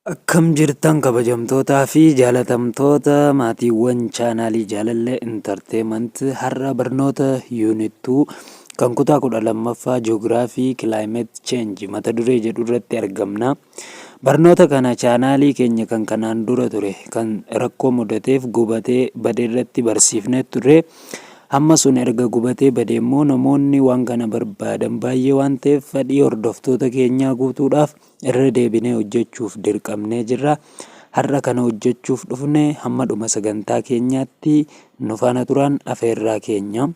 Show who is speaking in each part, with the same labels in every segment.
Speaker 1: Akkam jirtan, kabajamtootaa fi jaalatamtoota maatiiwwan chaanaalii Jaalallee Entertainment? Har'a barnoota unit 2 kan kutaa 12ffaa Ji'oogiraafii Climate Change mata duree jedhu irratti argamna. Barnoota kana chaanaalii keenya kan kanaan dura ture kan rakkoo mudateef gubatee bade irratti barsiifnee turre. Hamma sun erga gubatee bade immoo namoonni waan kana barbaadan baay'ee waan ta'eef, fedhii hordoftoota keenyaa guutuudhaaf irra deebinee hojjechuuf dirqamnee jirra. Har'a kana hojjechuuf dhufne. Hamma dhuma sagantaa keenyaatti nu faana turaan afeerraa keenya.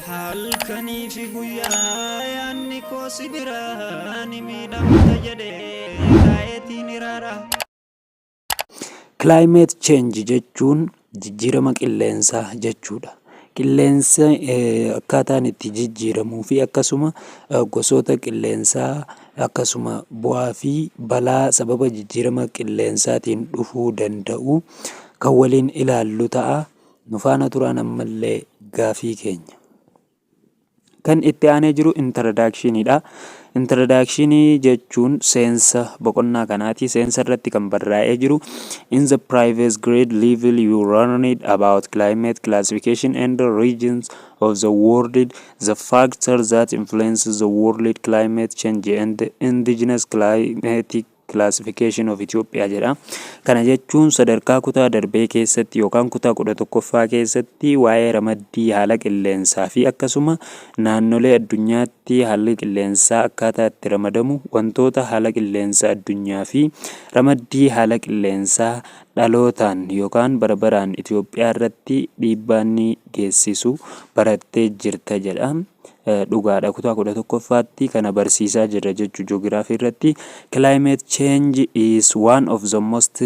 Speaker 2: Halkanii fi guyyaa yaadni koo si bira, ni miidhamta jedhee taa'eetiin hiraara.
Speaker 1: Climate change jechuun jijjiirama qilleensaa jechuudha. Qilleensa akkaataan itti jijjiiramuu fi akkasuma gosoota qilleensaa, akkasuma bu'aa fi balaa sababa jijjiirama qilleensaatiin dhufuu danda'u kan waliin ilaallu ta'a. Nu faana turaan ammallee gaafii keenya. Kan itti aanee jiru introductioniidha. Introductionii jechuun seensa boqonnaa kanaati. Seensa irratti kan barraa'ee jiru: "In the previous grade level you learned about climate classification and the regions of the world, the factors that influence the world climate change and the indigenous climatic classification of Ethiopia" jedha. Kana jechuun sadarkaa kutaa darbee keessatti yookaan kutaa 11ffaa keessatti waa'ee ramaddii haala qilleensaa fi akkasuma naannolee addunyaatti haalli qilleensaa akkaataa itti ramadamu, wantoota haala qilleensaa addunyaa fi ramaddii haala qilleensaa dhalootaan yookaan bara baraan Itoophiyaa irratti dhiibbaa inni geessisu barattee jirta jedha. Dhugaadha, kutaa 11ffaatti kana barsiisaa jirra jechuu ji'oogiraafii irratti. "Climate change is one of the most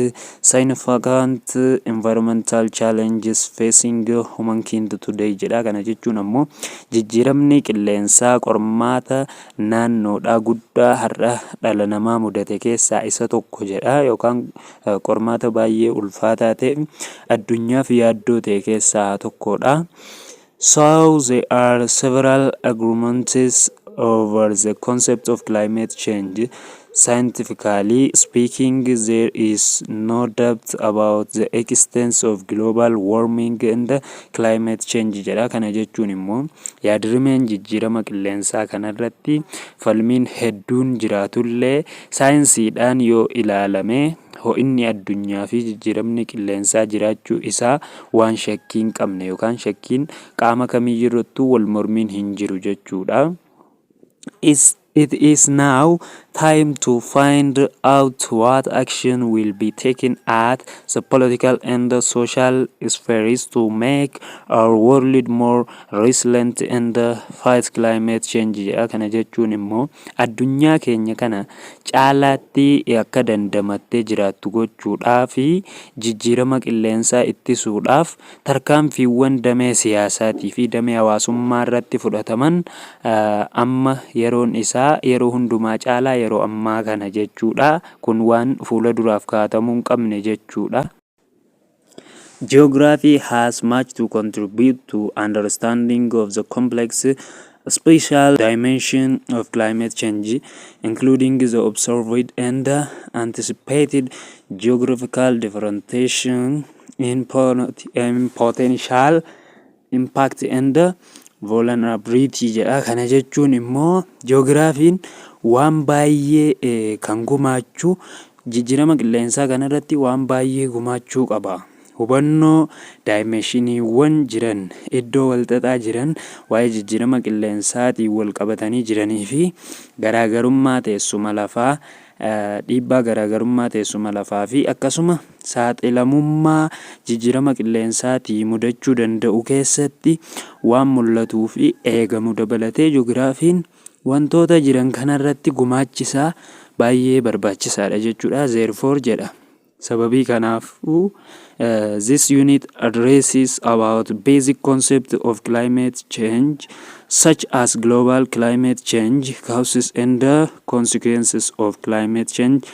Speaker 1: significant environmental challenges facing humankind today" jedha. Kana jechuun ammoo jijjiiramni qilleensaa qormaata naannoodhaa guddaa har'a dhala namaa mudate keessaa isa tokko jedha, yookaan qormaata baay'ee ulfaataa ta'e addunyaaf yaaddoo ta'e keessaa tokkodha. "So there are several arguments over the concept of climate change. Scientifically speaking, there is no doubt about the existence of global warming and climate change" jedha. Kana jechuun immoo yaadrimeen jijjiirama qilleensaa kanarratti falmiin hedduun jiraatullee, saayinsiidhaan yoo ilaalame ho'inni addunyaa fi jijjiiramni qilleensaa jiraachuu isaa waan shakkii hin qabne yookaan shakkiin qaama kamiyyirrattuu wal mormiin hin jiru jechuudha. "It is now time to find out what action will be taken at the political and the social spheres to make our world more resilient and fight climate change" jedha. Kana jechuun immoo addunyaa keenya kana caalaatti akka dandamattee jiraattu gochuudhaa fi jijjiirama qilleensaa ittisuudhaaf tarkaanfiiwwan damee siyaasaatii fi damee hawaasummaa irratti fudhataman amma yeroon isaa yeroo hundumaa caalaa yeroo ammaa kana jechuudha. Kun waan fuula duraaf kaa'atamuu hin qabne jechuudha. "Geography has much to contribute to understanding of the complex spatial dimension of climate change, including the observed and anticipated geographical differentiation in potential impact and vulnerability" jedha. Kana jechuun immoo ji'oogiraafiin waan baay'ee kan gumaachu, jijjiirama qilleensaa kanarratti waan baay'ee gumaachuu qaba. Hubannoo dimensioniiwwan jiran, iddoo walxaxaa jiran, waa'ee jijjiirama qilleensaatiin wal qabatanii jiranii fi garaagarummaa teessuma lafaa, dhiibbaa garaagarummaa teessuma lafaa fi akkasuma saaxilamummaa jijjiirama qilleensaatii mudachuu danda'u keessatti waan mul'atuu fi eegamu dabalatee, ji'oogiraafiin wantoota jiran kanarratti gumaachisaa baay'ee barbaachisaadha jechuudha. "Therefore" jedha. Sababii kanaafuu, "this unit addresses about basic concept of climate change such as global climate change, causes and consequences of climate change,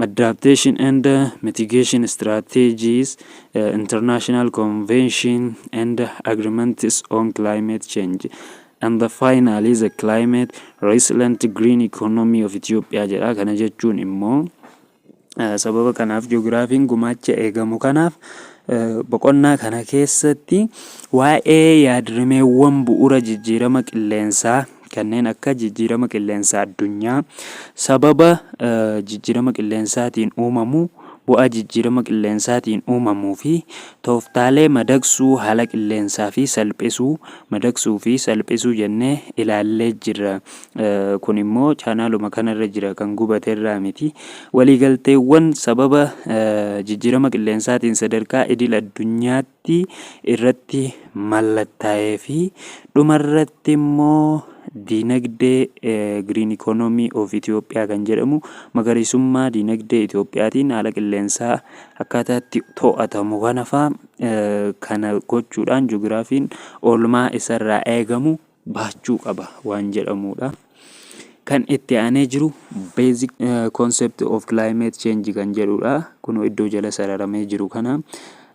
Speaker 1: adaptation and mitigation strategies, international convention and agreements on climate change." And the finally, the climate resilient green economy of Ethiopia jedha. Kana jechuun immoo sababa kanaaf ji'ogiraafiin gumaacha eegamu kanaaf boqonnaa kana keessatti waa'ee yaadrimeewwan bu'uura jijjiirama qilleensaa kanneen akka jijjiirama qilleensaa addunyaa, sababa jijjiirama qilleensaatiin uumamu, bu'aa jijjiirama qilleensaatiin uumamuu fi tooftaalee madaqsuu haala qilleensaa fi salphisuu, madaqsuu fi salphisuu jennee ilaallee jirra. Kun immoo chaanaaluma kanarra jira, kan gubate irraa miti. Waliigalteewwan sababa jijjiirama qilleensaatiin sadarkaa idil addunyaatti irratti mallattaa'ee fi dhumarratti immoo diinagdee Green Economy of Ethiopia kan jedhamu, magariisummaa diinagdee Itiyoophiyaatiin haala qilleensaa akkaataa itti to'atamu kana faa kana gochuudhaan ji'ogiraafiin oolmaa isarraa eegamu baachuu qaba waan jedhamudha. Kan itti aanee jiru basic concept of climate change kan jedhudha. Kun iddoo jala sararamee jiru kana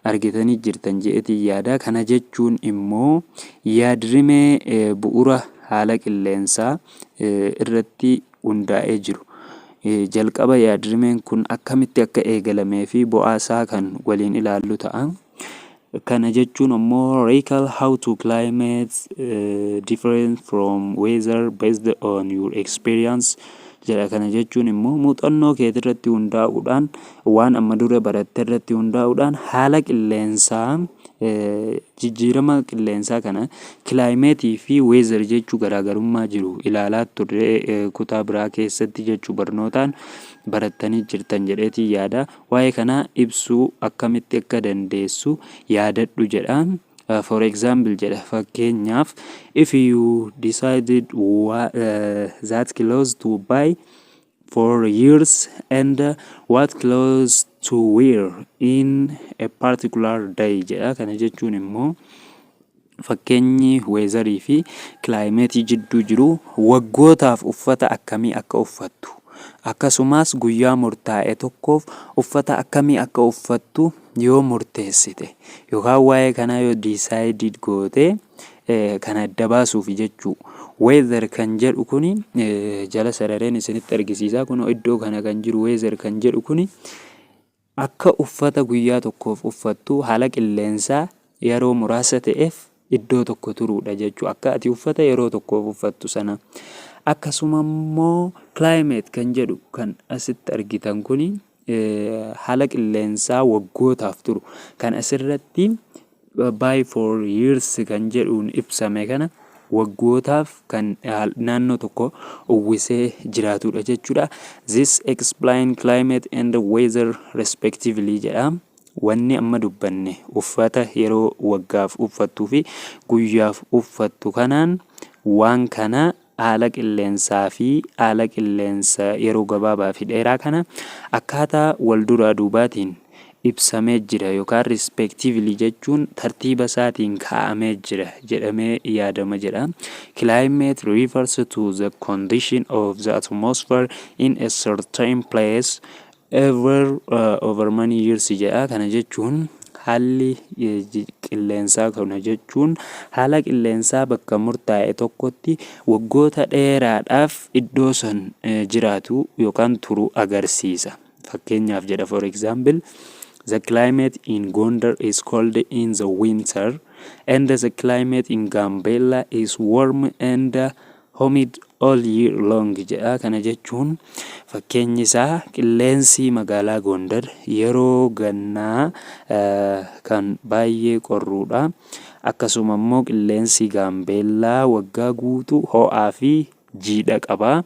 Speaker 1: argitanii jirtan je'eetiin yaada. Kana jechuun immoo yaadrimee bu'uura haala qilleensaa irratti hundaa'ee jiru. Jalqaba yaadrimeen kun akkamitti akka eegalamee fi bu'aa isaa kan waliin ilaallu ta'a. Kana jechuun immoo recall how to climate different from weather based on your experience jedha. Kana jechuun immoo muuxannoo keetirratti hundaa'uudhaan, waan amma dura baratte irratti hundaa'uudhaan, haala qilleensaa, jijjiirama qilleensaa kana climateii fi weather jechuu garaagarummaa jiru ilaalaa turre kutaa biraa keessatti jechuu barnootaan barattanii jirtan jedheetiin yaada. Waa'ee kanaa ibsuu akkamitti akka dandeessu yaadadhu jedha. For example jedha, fakkeenyaaf, if you decided that clothes to buy for years and what clothes to wear in a particular day jedha. Kana jechuun immoo fakkeenyi weatherii fi climateii jidduu jiru waggootaaf uffata akkamii akka uffattu, akkasumas guyyaa murtaa'e tokkoof uffata akkamii akka uffattu yoo murteessite yookaan waa'ee kanaa yoo decide goote kana adda baasuuf jechuu. Weather kan jedhu kuni jala sarareen isinitti argisiisa. Kun iddoo kana kan jiru weather kan jedhu kuni akka uffata guyyaa tokkoof uffattu haala qilleensaa yeroo muraasa ta'eef iddoo tokko turuudha jechuu, akka ati uffata yeroo tokkoof uffattu sana. Akkasuma immoo climate kan jedhu kan asitti argitan kuni haala qilleensaa waggootaaf turu kan asirratti by for years kan jedhuun ibsame kana waggootaaf kan naannoo tokko uwwisee jiraatudha jechuudha. This explain climate and weather respectively jedha. Wanni amma dubbanne uffata yeroo waggaaf uffattuu fi guyyaaf uffattu kanaan waan kana haala qilleensaa fi haala qilleensa yeroo gabaabaa fi dheeraa kana akkaataa wal duraa duubaatiin ibsamee jira yookaan respectively jechuun tartiiba isaatiin kaa'amee jira jedhamee yaadama jedha. Climate refers to the condition of the atmosphere in a certain place over many years jedha. Kana jechuun haalli qilleensaa, kana jechuun haala qilleensaa bakka murtaa'e tokkotti waggoota dheeraadhaaf iddoo san jiraatu yookaan turu agarsiisa. Fakkeenyaaf jedha, for example, the climate in Gondar is cold in the winter and the climate in Gambella is warm and humid all year long jedha. Kana jechuun fakkeenyi isaa qilleensi magaalaa Gondar yeroo gannaa kan baay'ee qorruudha. Akkasuma immoo qilleensi Gaambeellaa waggaa guutuu ho'aa fi jiidha qaba.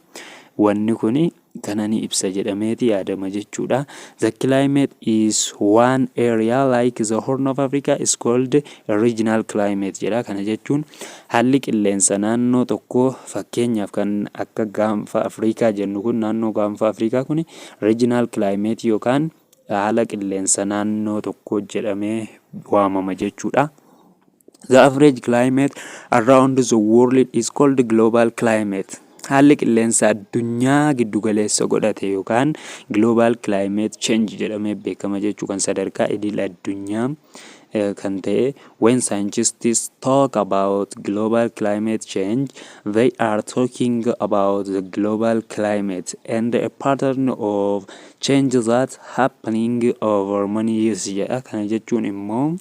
Speaker 1: Wanni kuni kana ni ibsa jedhameeti yaadama jechuudha. The climate is one area like the Horn of Africa is called a regional climate jedha. Kana jechuun haalli qilleensa naannoo tokkoo, fakkeenyaaf kan akka Gaanfa Afrikaa jennu kun, naannoo Gaanfa Afrikaa kun regional climate yookaan haala qilleensa naannoo tokkoo jedhamee waamama jechuudha. The average climate around the world is called global climate. Haalli qilleensa addunyaa giddugaleessa godhate yookaan global climate change jedhamee beekama jechuu, kan sadarkaa idil addunyaa kan ta'e, "When scientists talk about global climate change, they are talking about the global climate and a pattern of change that happening over many years" jedha. Kana jechuun immoo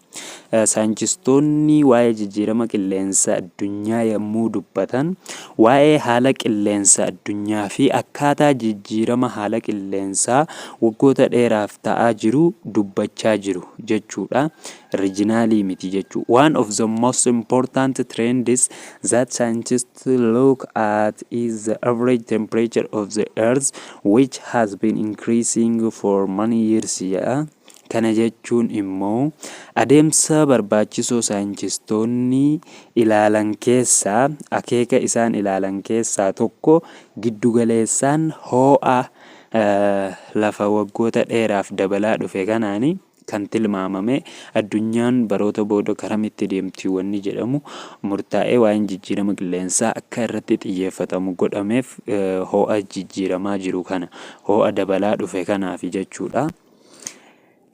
Speaker 1: saayintistoonni waa'ee jijjiirama qilleensa addunyaa yommuu dubbatan, waa'ee haala qilleensa addunyaa fi akkaataa jijjiirama haala qilleensaa waggoota dheeraaf ta'aa jiru dubbachaa jiru jechuudha. Regional miti jechuudha. "One of the most important trends that scientists look at is the average temperature of the earth, which has been increasing for many years" jedha. Kana jechuun immoo adeemsa barbaachisoo saayintistoonni ilaalan keessaa, akeeka isaan ilaalan keessaa tokko giddugaleessaan ho'a lafa waggoota dheeraaf dabalaa dhufe kanaani kan tilmaamame addunyaan baroota booda karamitti deemti wanni jedhamu murtaa'ee, waa'een jijjiirama qilleensaa akka irratti xiyyeeffatamu godhameef ho'a jijjiiramaa jiru kana, ho'a dabalaa dhufe kanaaf jechuudha.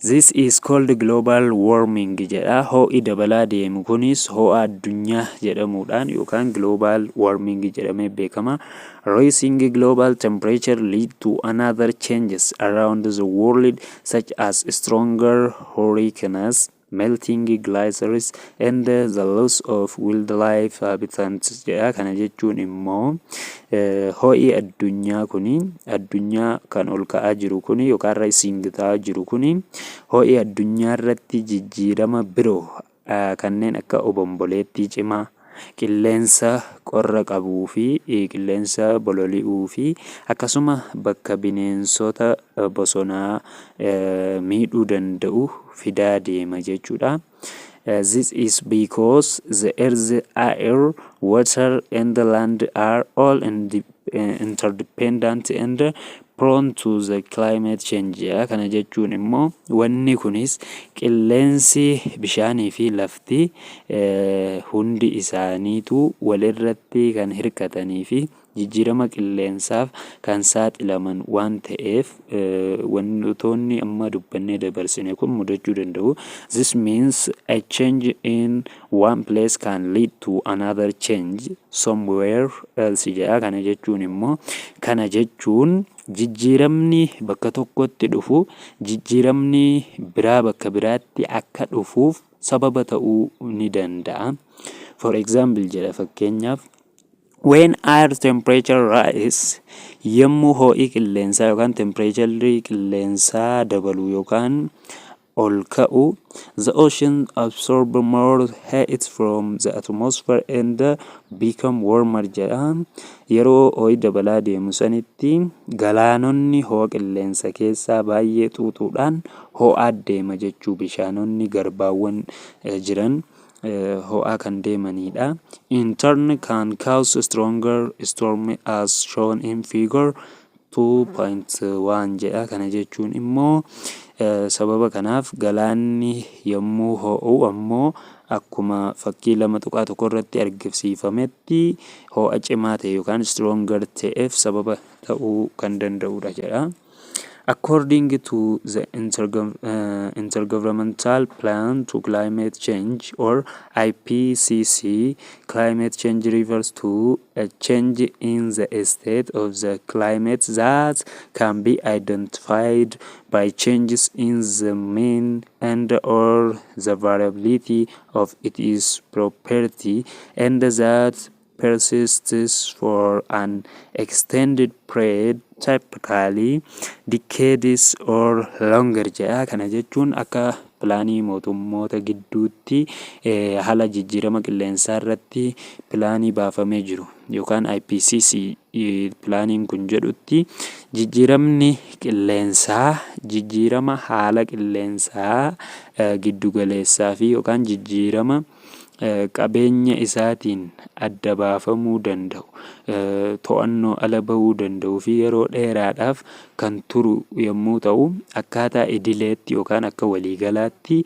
Speaker 1: "This is called global warming" jedha. Ho'i dabalaa deemu kunis ho'a addunyaa jedhamuudhaan yookaan global warming jedhamee beekama. "Rising global temperature lead to another changes around the world, such as stronger hurricanes, melting glaciers and the loss of wildlife habitats" jedha. Kana jechuun immoo ho'i addunyaa kuni, addunyaa kan ol ka'aa jiru kuni yookaan rising ta'aa jiru kuni, ho'i addunyaa irratti jijjiirama biroo kanneen akka obomboleettii cimaa, qilleensa qorra qabuu fi qilleensa bololi'uu fi akkasuma bakka bineensota bosonaa miidhuu danda'u fidaa deema jechuudha. "This is because the earth, air, water and the land are all interdependent and prone to the climate change." Kana jechuun immoo wanni kunis qilleensi, bishaanii fi lafti hundi isaaniitu walirratti kan hirkatanii fi jijjiirama qilleensaaf kan saaxilaman waan ta'eef, wantoonni amma dubbannee dabarsine kun mudachuu danda'u. "This means a change in one place can lead to another change somewhere else" jedha. Kana jechuun immoo, kana jechuun jijjiiramni bakka tokkotti dhufu jijjiiramni biraa bakka biraatti akka dhufuuf sababa ta'uu ni danda'a. "For example" jedha, fakkeenyaaf, "when air temperature rise", yommuu ho'i qilleensaa yookaan temperature qilleensaa dabalu yookaan ol ka'u, "the ocean absorb more heat from the atmosphere and become warmer" jedha. Yeroo ho'i dabalaa deemu sanitti galaanonni ho'a qilleensa keessaa baay'ee xuuxuudhaan ho'aa deema jechuu, bishaanonni garbaawwan jiran ho'aa kan deemanidha. "In turn can cause stronger storm as shown in figure 2.1" jedha. Kana jechuun immoo sababa kanaaf galaanni yommuu ho'u ammoo akkuma fakkii 2.1 irratti argisiifametti ho'a cimaa ta'e yookaan stronger ta'eef sababa ta'uu kan danda'udha jedha. "According to the Intergovernmental Plan to Climate Change, or IPCC, climate change refers to a change in the state of the climate that can be identified by changes in the mean and or the variability of its property and that persists for an extended period, typically decades or longer" jedha. Kana jechuun akka pilaanii mootummoota gidduutti haala jijjiirama qilleensaa irratti pilaanii baafamee jiru yookaan IPCC pilaaniin kun jedhutti, jijjiiramni qilleensaa jijjiirama haala qilleensaa giddugaleessaa fi yookaan jijjiirama qabeenya isaatiin adda baafamuu danda'u, to'annoo ala bahuu danda'uu fi yeroo dheeraadhaaf kan turu yommuu ta'u, akkaataa idileetti yookaan akka waliigalaatti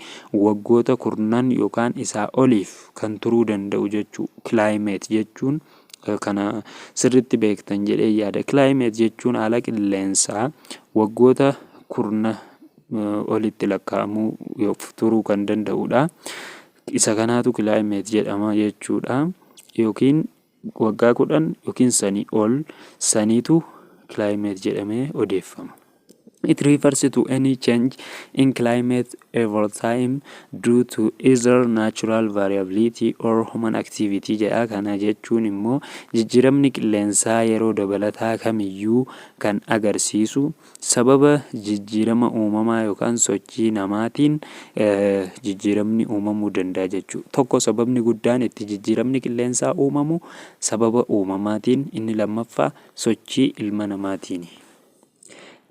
Speaker 1: waggoota kurnan yookaan isaa oliif kan turuu danda'u jechuu. Climate jechuun kana sirriitti beektan jedhee yaada. Climate jechuun haala qilleensaa waggoota kurna olitti lakkaa'amuu turuu kan danda'udha. Isa kanaatu climate jedhama jechuudha. Yookiin waggaa 10 yookiin sanii ol saniitu climate jedhamee odeeffama. It refers to any change in climate over time due to either natural variability or human activity jedha. Kana jechuun immoo jijjiiramni qilleensaa yeroo dabalataa kamiyyuu kan agarsiisu sababa jijjiirama uumamaa yookaan sochii namaatiin jijjiiramni uumamuu danda'a jechuudha. Tokko, sababni guddaan itti jijjiiramni qilleensaa uumamu sababa uumamaatiin, inni lammaffaa sochii ilma namaatiini.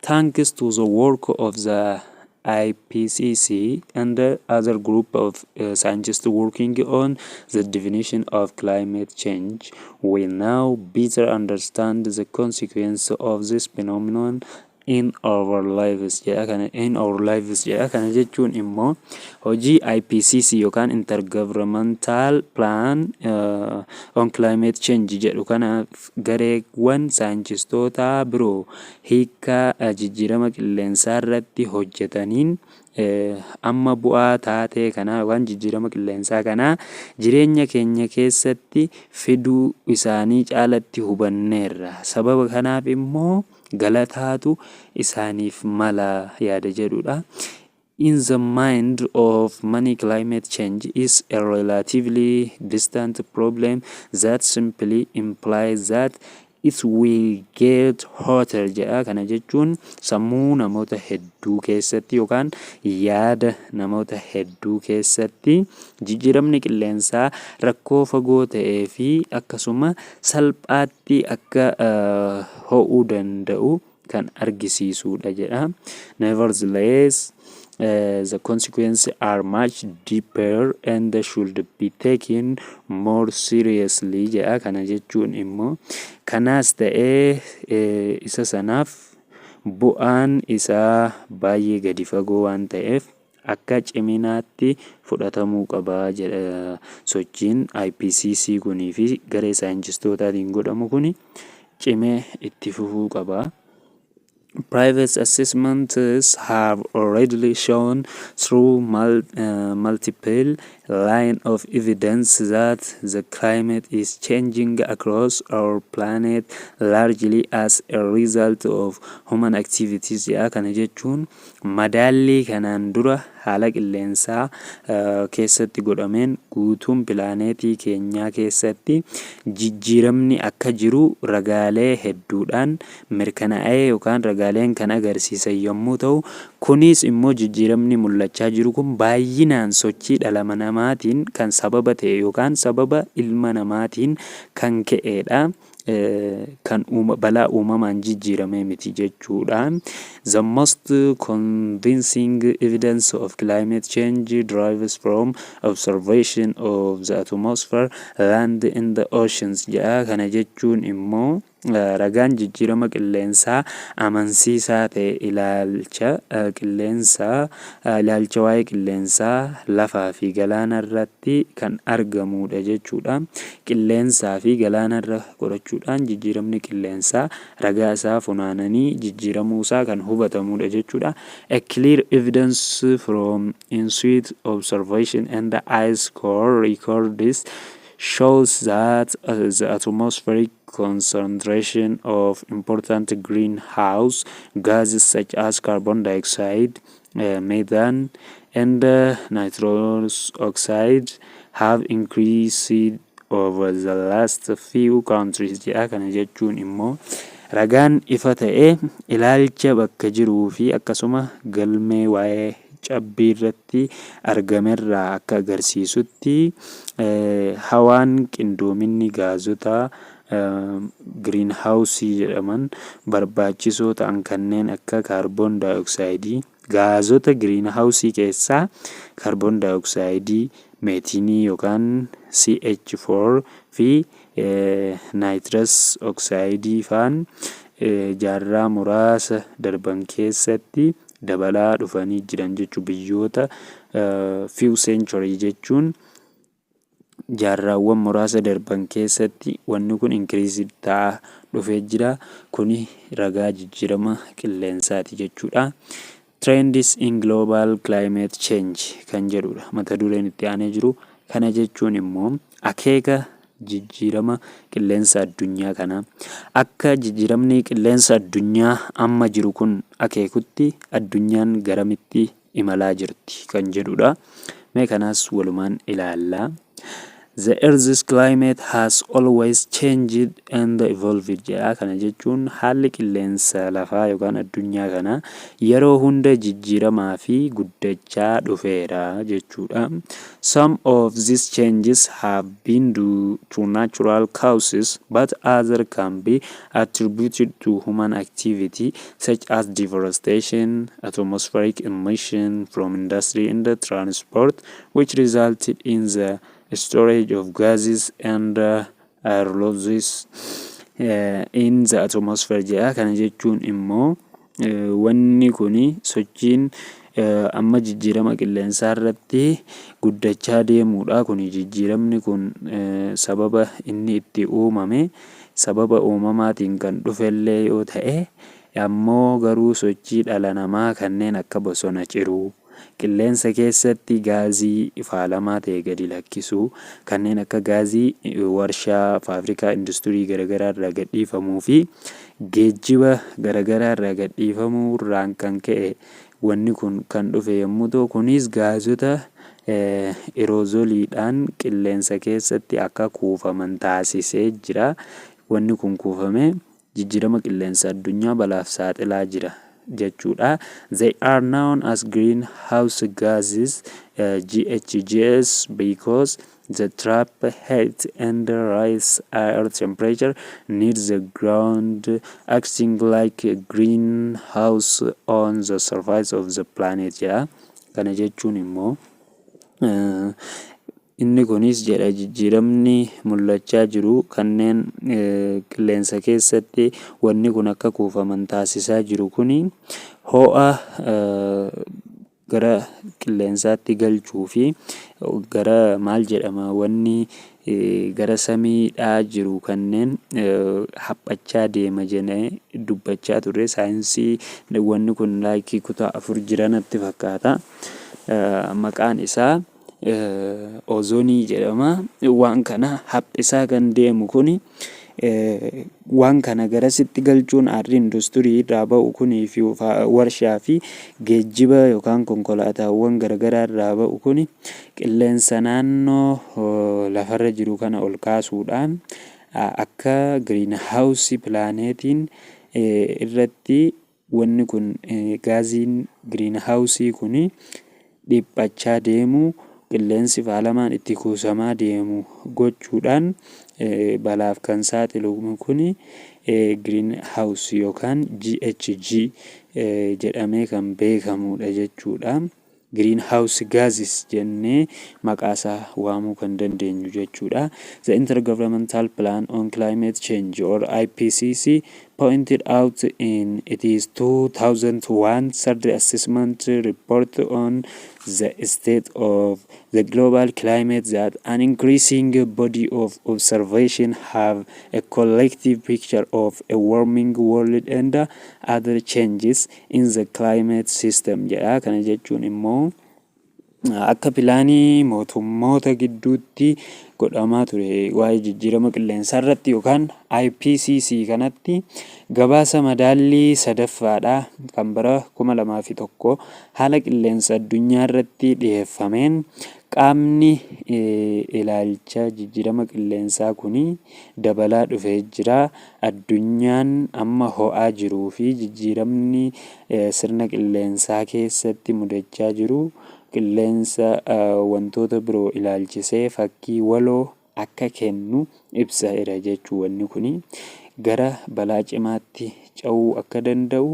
Speaker 1: Thanks to the work of the IPCC and the other group of scientists working on the definition of climate change, we now better understand the consequence of this phenomenon in our lives jedha. Kana in our lives jedha. Kana jechuun immoo hojii IPCC yookaan Intergovernmental Plan on Climate Change jedhu kanaaf gareewwan saayintistoota biroo hiika jijjiirama qilleensaa irratti hojjetaniin amma bu'aa taatee kanaa yookaan jijjiirama qilleensaa kanaa jireenya keenya keessatti fiduu isaanii caalatti hubanneerra. Sababa kanaaf immoo galataatu isaaniif mala yaada jedhudha. In the mind of many, climate change is a relatively distant problem that simply implies that it will get hotter jedha. Kana jechuun sammuu namoota hedduu keessatti yookaan yaada namoota hedduu keessatti jijjiiramni qilleensaa rakkoo fagoo ta'ee fi akkasuma salphaatti akka ho'uu danda'u kan argisiisudha jedha. Nevertheless, the consequences are much deeper and should be taken more seriously jedha. Kana jechuun immoo kanaas ta'ee isa sanaaf bu'aan isaa baay'ee gadi fagoo waan ta'eef akka ciminaatti fudhatamuu qaba jedha. Sochiin IPCC kunii fi garee saayintistootaatiin godhamu kuni cimee itti fufuu qaba. Previous assessments have already shown through multiple line of evidence that the climate is changing across our planet, largely as a result of human activities jedha. Kana jechuun madaallii kanaan dura haala qilleensaa keessatti godhameen guutuun pilaaneetii keenyaa keessatti jijjiiramni akka jiru ragaalee hedduudhaan mirkanaa'ee yookaan ragaaleen kan agarsiisan yommuu ta'u, kunis immoo jijjiiramni mul'achaa jiru kun baay'inaan sochii dhala namaatiin kan sababa ta'e yookaan sababa ilma namaatiin kan ka'edha. Kan balaa uumamaan jijjiirame miti jechuudha. The most convincing evidence of climate change derives from observation of the atmosphere, land and the oceans jedha. Kana jechuun immoo ragaan jijjiirama qilleensaa amansiisaa ta'e ilaalcha qilleensaa, ilaalcha waa'ee qilleensaa lafaa fi galaana irratti kan argamudha jechuudha. Qilleensaa fi galaana irra qorachuudhaan jijjiiramni qilleensaa ragaa isaa funaananii jijjiiramuu isaa kan hubatamudha jechuudha. A clear evidence from in-situ observation and the ice core records shows that the atmospheric concentration of important greenhouse gases such as carbon dioxide, methane, and nitrous oxide have increased over the last few centuries jedha. Kana jechuun immoo ragaan ifa ta'e ilaalcha bakka jiruu fi akkasuma galmee waa'ee cabbii irratti argamerraa akka agarsiisutti hawaan qindoominni gaazota greenhouse jedhaman barbaachisoo ta'an kanneen akka kaarboon daayoksayidii, gaazota greenhouse keessaa kaarboon daayoksayidii, meetiinii yookaan CH4 fi nitrous oxide faan jaarraa muraasa darban keessatti dabalaa dhufanii jiran jechuu. Biyyoota few century jechuun jaarraawwan muraasa darban keessatti wanni kun increase ta'aa dhufee jira. Kuni ragaa jijjiirama qilleensaati jechuudha. Trends in Global Climate Change kan jedhudha mata dureen itti aanee jiru. Kana jechuun immoo akeeka jijjiirama qilleensa addunyaa kanaa, akka jijjiiramni qilleensa addunyaa amma jiru kun akeekutti addunyaan garamitti imalaa jirti kan jedhudha. Mee kanaas walumaan ilaallaa. "The Earth's climate has always changed and evolved" jedha. Kana jechuun haalli qilleensa lafaa yookaan addunyaa kanaa yeroo hunda jijjiiramaa fi guddachaa dhufeera jechuudha. "Some of these changes have been due to natural causes, but other can be attributed to human activity such as deforestation, atmospheric emission from industry and transport, which resulted in the storage of gases and aerosols in the atmosphere" jedha. Kana jechuun immoo wanni kuni sochiin amma jijjiirama qilleensaa irratti guddachaa deemuudha. Kuni jijjiiramni kun sababa inni itti uumame sababa uumamaatiin kan dhufellee yoo ta'e, ammoo garuu sochii dhala namaa kanneen akka bosona ciruu, qilleensa keessatti gaazii faalamaa ta'e gadi lakkisuu, kanneen akka gaazii warshaa, faabrikaa, industirii garaagaraa irraa gadhiifamuu fi geejjiba garaagaraa irraa gadhiifamuu irraan kan ka'e wanni kun kan dhufe yommuu ta'u, kunis gaazota aerosooliidhaan qilleensa keessatti akka kuufaman taasisee jira. Wanni kun kuufamee jijjiirama qilleensa addunyaa balaaf saaxilaa jira jechuudha. "They are known as greenhouse gases, GHGs, because they trap heat and raise air temperature near the ground, acting like a greenhouse on the surface of the planet" jedha. Kana jechuun immoo inni kunis jedha, jijjiiramni mul'achaa jiru kanneen qilleensa keessatti wanni kun akka kuufaman taasisaa jiru kuni ho'a gara qilleensaatti galchuu fi gara maal jedhama, wanni gara samiidhaa jiru kanneen haphachaa deema jennee dubbachaa turre. Saayinsii wanni kun like kutaa 4 jira natti fakkaata. Maqaan isaa ozoonii jedhama. Waan kana haphisaa kan deemu kuni, waan kana garasitti galchuun aarri industirii irraa ba'u kunii fi warshaa fi geejjiba yookaan konkolaataawwan garaagaraa irraa ba'u kuni qilleensa naannoo lafarra jiru kana ol kaasuudhaan akka greenhouse pilaaneetiin irratti wanni kun, gaaziin greenhouse kuni dhiphachaa deemu, qilleensi faalamaan itti kuusamaa deemu gochuudhaan balaaf kan saaxilu kuni greenhouse yookaan GHG jedhamee kan beekamudha jechuudha. Greenhouse gases jennee maqaasaa waamuu kan dandeenyu jechuudha. "The Intergovernmental Plan on Climate Change, or IPCC, pointed out in its 2001 third assessment report on the state of the global climate that an increasing body of observation have a collective picture of a warming world and other changes in the climate system" jedha. Kana jechuun immoo akka pilaanii mootummoota gidduutti godhamaa ture waa'ee jijjiirama qilleensaa irratti yookaan IPCC kanatti gabaasa madaallii sadaffaadha kan bara 2001 haala qilleensa addunyaa irratti dhiyeeffameen, qaamni ilaalcha jijjiirama qilleensaa kun dabalaa dhufee jira. Addunyaan amma ho'aa jiruu fi jijjiiramni sirna qilleensaa keessatti mudachaa jiru qilleensa wantoota biroo ilaalchisee fakkii waloo akka kennu ibsaera jechuu. Wanni kun gara balaa cimaatti ce'uu akka danda'u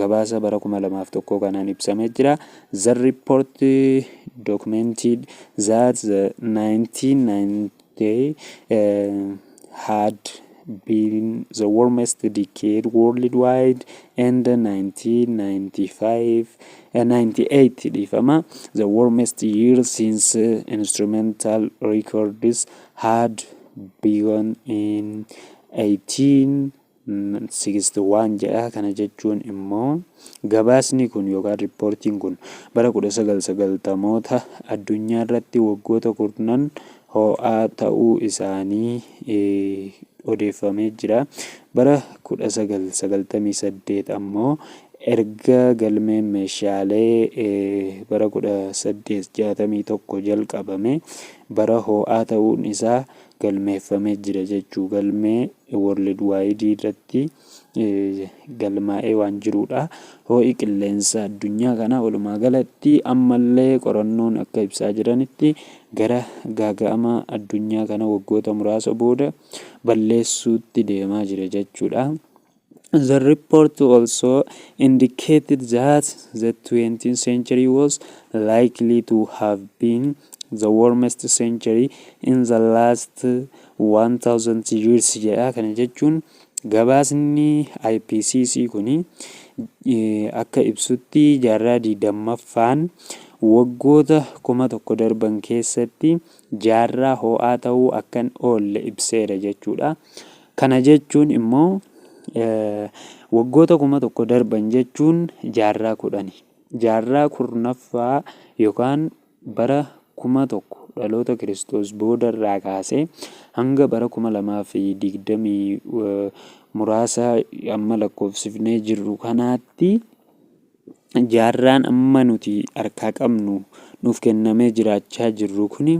Speaker 1: gabaasa bara 2001 kanaan ibsamee jira. "The report documented that the 1990 had been the warmest decade worldwide and 1995, 98 dhiifama, the warmest year since instrumental records had begun in 18 61 jedha. Kana jechuun immoo gabaasni kun yookaan riippoortiin kun bara 1990moota addunyaa irratti waggoota 10 ho'aa ta'uu isaanii odeeffamee jira. Bara 1998 ammoo erga galmeen meeshaalee bara 1861 jalqabame bara ho'aa ta'uun isaa galmeeffamee jira jechuu, galmee World Wide irratti galmaa'ee waan jirudha. Ho'i qilleensa addunyaa kana walumaa galatti ammallee qorannoon akka ibsaa jiranitti gara gaaga'ama addunyaa kana waggoota muraasa booda balleessuutti deemaa jira jechuudha. The report also indicated that the 20th century was likely to have been the warmest century in the last 1000 years jedha. Kana jechuun gabaasni IPCC kuni akka ibsutti jaarraa 20ffaan waggoota 1000 darban keessatti jaarraa ho'aa ta'uu akka hin oolle ibseera jechuudha. Kana jechuun immoo waggoota 1000 darban jechuun jaarraa 10. Jaarraa 10ffaa yookaan bara 1000 dhaloota Kiristoos boodarraa kaasee hanga bara 2020 muraasa amma lakkoofsifnee jirru kanaatti, jaarraan amma nuti harkaa qabnu nuuf kennamee jiraachaa jirru kuni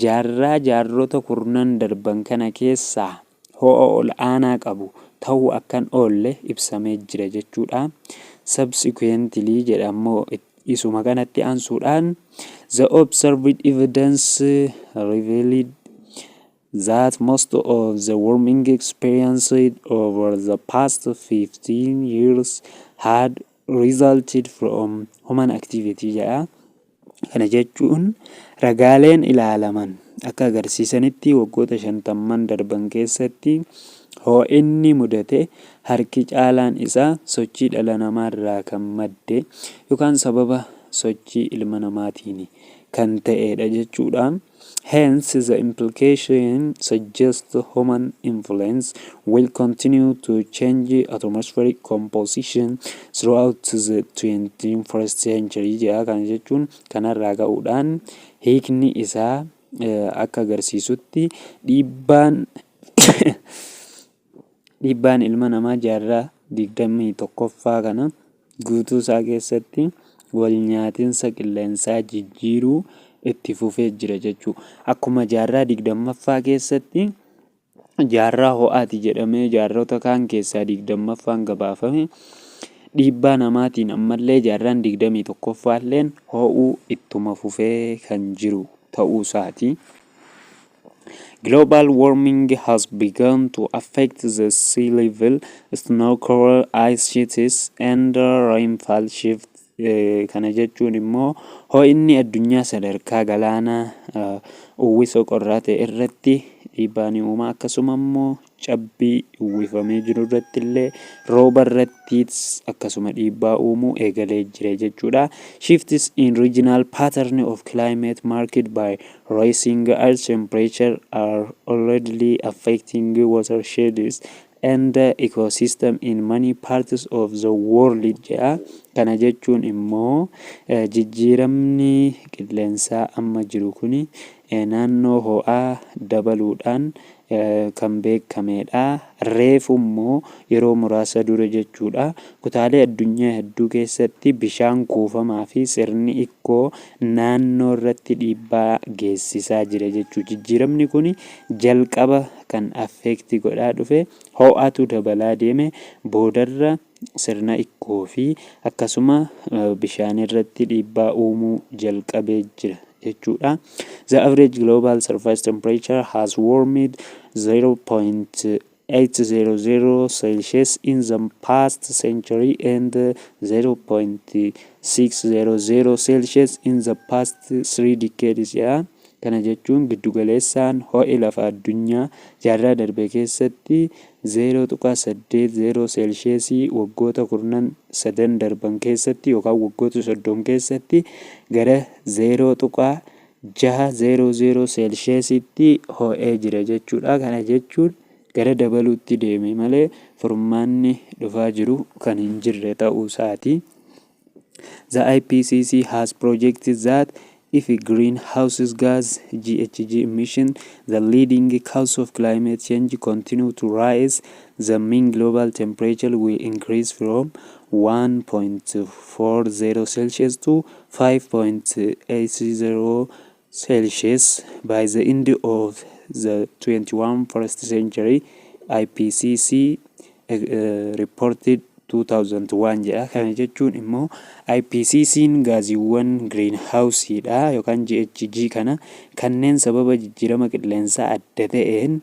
Speaker 1: jaarraa jaarrota kurnan darban kana keessaa ho'a ol aanaa qabu ta'uu akka hin oolle ibsamee jira jechuudha. Subsequently jedha ammoo, isuma kanatti aansuudhaan, the observed evidence revealed that most of the warming experienced over the past 15 years had resulted from human activity jedha. Kana jechuun ragaaleen ilaalaman akka agarsiisanitti waggoota 50n darban keessatti ho'inni mudate harki caalaan isaa sochii dhala namaarraa kan madde yookaan sababa sochii ilma namaatiin kan ta'edha jechuudha. Hence, the implication suggests human influence will continue to change atmospheric composition throughout the 21st century jedha. Kana jechuun kanarraa ka'uudhaan hiikni isaa akka agarsiisutti dhiibbaan ilma namaa jaarraa 21ffaa kana guutuu isaa keessatti wal nyaatinsa qilleensaa jijjiiruu itti fufee jira jechuudha. Akkuma jaarraa 20ffaa keessatti jaarraa ho'aati jedhamee jaarrota kaan keessaa 20ffaan gabaafame, dhiibbaa namaatiin ammallee jaarraan 21ffaalleen ho'uu ittuma fufee kan jiru ta'uu isaati. Global warming has begun to affect the sea level, snow cover, ice sheets and rainfall shift. Kana jechuun immoo ho'inni addunyaa sadarkaa galaanaa uwwisa qorraa ta'e irratti dhiibbaa ni uuma. Akkasuma immoo cabbii uwwifamee jiru irratti illee, rooba irrattis akkasuma dhiibbaa uumuu eegalee jira jechuudha. Shifts in regional pattern of climate marked by rising earth temperature are already affecting watersheds and ecosystem in many parts of the world jedha. Kana jechuun immoo jijjiiramni qilleensaa amma jiru kuni naannoo ho'aa dabaluudhaan kan beekamedha. Reefu immoo yeroo muraasa dura jechuudha. Kutaalee addunyaa hedduu keessatti bishaan kuufamaa fi sirni ikkoo naannoo irratti dhiibbaa geessisaa jira jechuudha. Jijjiiramni kun jalqaba kan affect godhaa dhufe ho'atu dabalaa deeme, boodarra sirna ikkoo fi akkasuma bishaan irratti dhiibbaa uumuu jalqabee jira jechuudha. The average global surface temperature has warmed 0.800 Celsius in the past century and 0.600 Celsius in the past 3 decades jedha. Kana jechuun giddugaleessaan ho'i lafa addunyaa jaarraa darbe keessatti 0.80 seelsheesii waggoota kurnan sadan darban keessatti yookaan waggoota 30 keessatti gara 0.600 seelsheesitti ho'ee jira jechuudha. Kana jechuun Gara dabaluutti deeme malee furmaanni dhufaa jiru kan hin jirre ta'uu isaati. The IPCC has projected that if greenhouse gas (GHG) emission, the leading cause of climate change, continue to rise, the mean global temperature will increase from 1.40 Celsius to 5.80 Celsius by the end of the 21st century, IPCC reported 2001 jedha. Kana jechuun immoo IPCC'n gaaziiwwan greenhouseiidha yookaan GHG kana kanneen sababa jijjiirama qilleensaa adda ta'een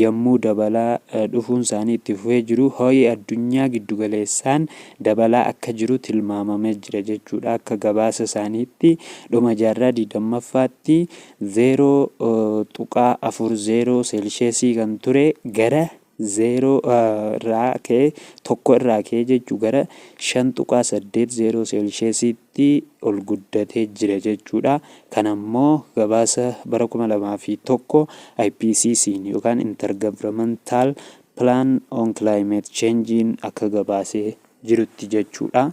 Speaker 1: yommuu dabalaa dhufuun isaanii itti fufee jiru, ho'i addunyaa giddugaleessaan dabalaa akka jiru tilmaamamee jira jechuudha. Akka gabaasa isaaniitti dhuma jaarraa 20ffaatti 0.40 seelsheesii kan ture gara 0 irraa ka'ee, 1 irraa ka'ee jechuu, gara 5.80 seelsheesiitti ol guddatee jira jechuudha. Kana immoo gabaasa bara 2001 IPCC'n yookaan Intergovernmental Plan on Climate Change'n akka gabaasee jirutti jechuudha.